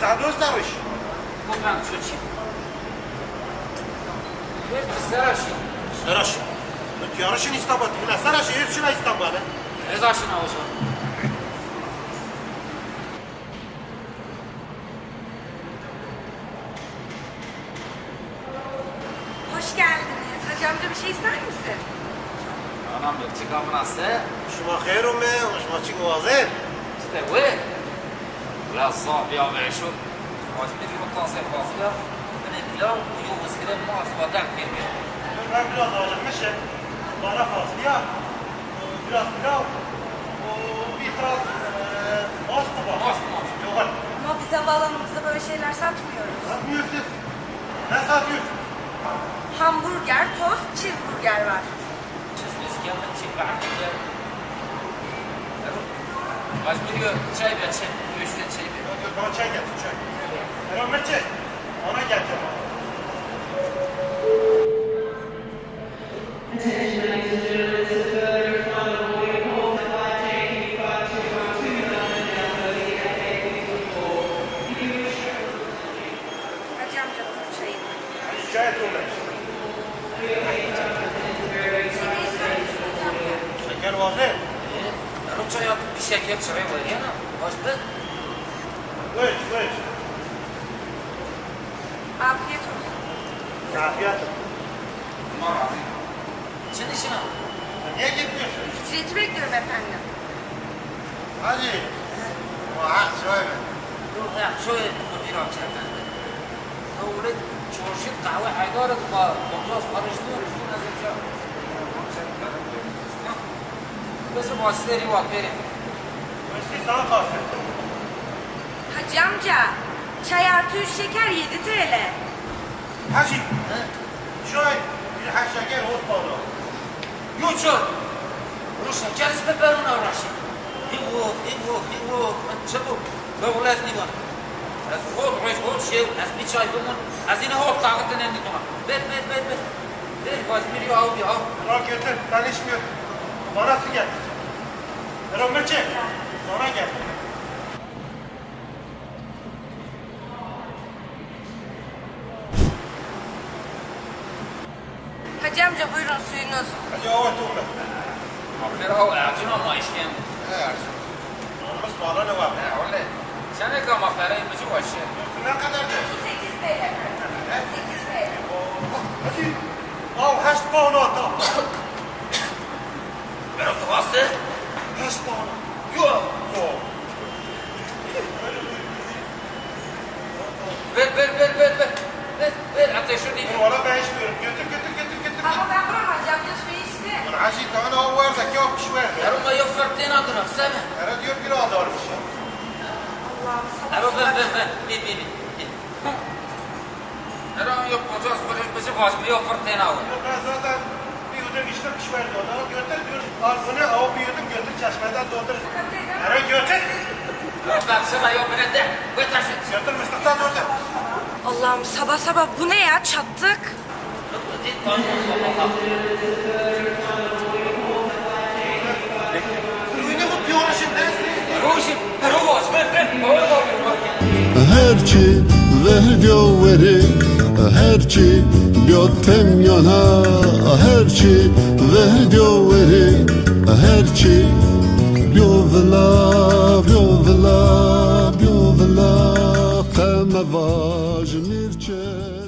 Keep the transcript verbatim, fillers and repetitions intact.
Hadi öz de roj. Bu ben çoçi. Öz de sera şi. Sera şi. Tiyarışın İstanbul. Bile sera şi. Öz şina İstanbul. Öz aşina hocam. Hoş geldiniz. Hacı amca, bir şey ister misin? Anam, bir çıkamına se. Şuma xeyr ome, şuma çık vazen. İşte bu. Biraz zor bir haber şu. Acı bir yumurtan sen fazla. Hani pilav, bu yol eskiden muhaseba dert bir bir. Dur, ben biraz acıkmışım. Bana fasulye. Biraz pilav, o, biraz, e, mast var. Mast, mast. Yoğurt. Ama biz havaalanımızda böyle şeyler satmıyoruz. Satmıyorsunuz. Ne satıyorsunuz? Hamburger, tost, cheeseburger var. Cheeseburger, cheeseburger. Başka bir çay ver, çay. Üstte çay ver. Yok, yok, bana çay getir, çay. Erol Merçek, bana getir. Hacı amca, buyur çayını. Şikayet oldu. Şeker var mı? Ero çay atıp bir şeker çay var ya. Başka? Buyur, buyur. Afiyet olsun. Afiyet olsun. Aman razı. Çin işine. Niye gitmiyorsun? Ücreti bekliyorum efendim. Hadi. Vah, söyle. Yok, ya, şöyle bir akşam. Ya, öyle çalışıp kahve haydar etme. Dokuz karıştı, üstüne zeka. Bizim asisteri var, verin. Üstü sana kalsın. Hacı amca, çay artı üç şeker yedi T L. Hacı, he? Çay, bir her şeker hot bağlı. Yo çay. Ro şeker iz peperuna uğraşi. Hi wo, hi wo, hi wo. Çeto, ve ulet nîvan. Ez hot, hot, hot şey, ez bir çay bimon. Ez yine hot kağıtın elini tona. Ver, ver, ver, ver. Ver, Vazmir yo, al bir, al. Bırak götür, ben içmiyorum. Bana su getir. Bırak Mirçe, bana gel. Hacı amca, buyurun suyunuz. Hacı, awa topla. Aferin, awa, ercin ama işken. He, ercin. Olmaz, pahalı ne var? He, öyle. Sen ne kadar parayı mıcı başı? Ne kadar da? Sekiz T L efendim. He? Sekiz T L. Hadi. Al, heşt pound ata. Ben o tavası. Heşt pound. Yok. Yok. Ver, ver, ver, ver, ver. Ver, ver, ateşi değil. Dur, valla ben içmiyorum. Götür, götür, götür, götür. Ama ben buram Hacı amca, suyu içti. Dur, Hacı, tamam, o var da, yok, şu ver. Yarın da yok, fırtına kırar, sen. Ara diyor, biraz ağırmış ya. Allah'ım, sabah Ero, ver, sabah ver, ver. Bir, bir, bir, bir. Ero, yok, koca, koca, bizi vazgeçmiyor, fırtına var. Yok, ben zaten bir yudum içtim, pişman oldu. Götür, diyor, al bunu, al bir yudum, götür, çeşmeden doldur. Ero, götür. Yok, ben sana yok, bile de, götür. Götür, mıstıktan doldur. Allah'ım, sabah sabah bu ne ya? Çattık. Her çi verdyo weri, her çi byo temyona, her çi verdyo weri, her çi byo vila, byo vila, byo vila, qeme vaj mirçe.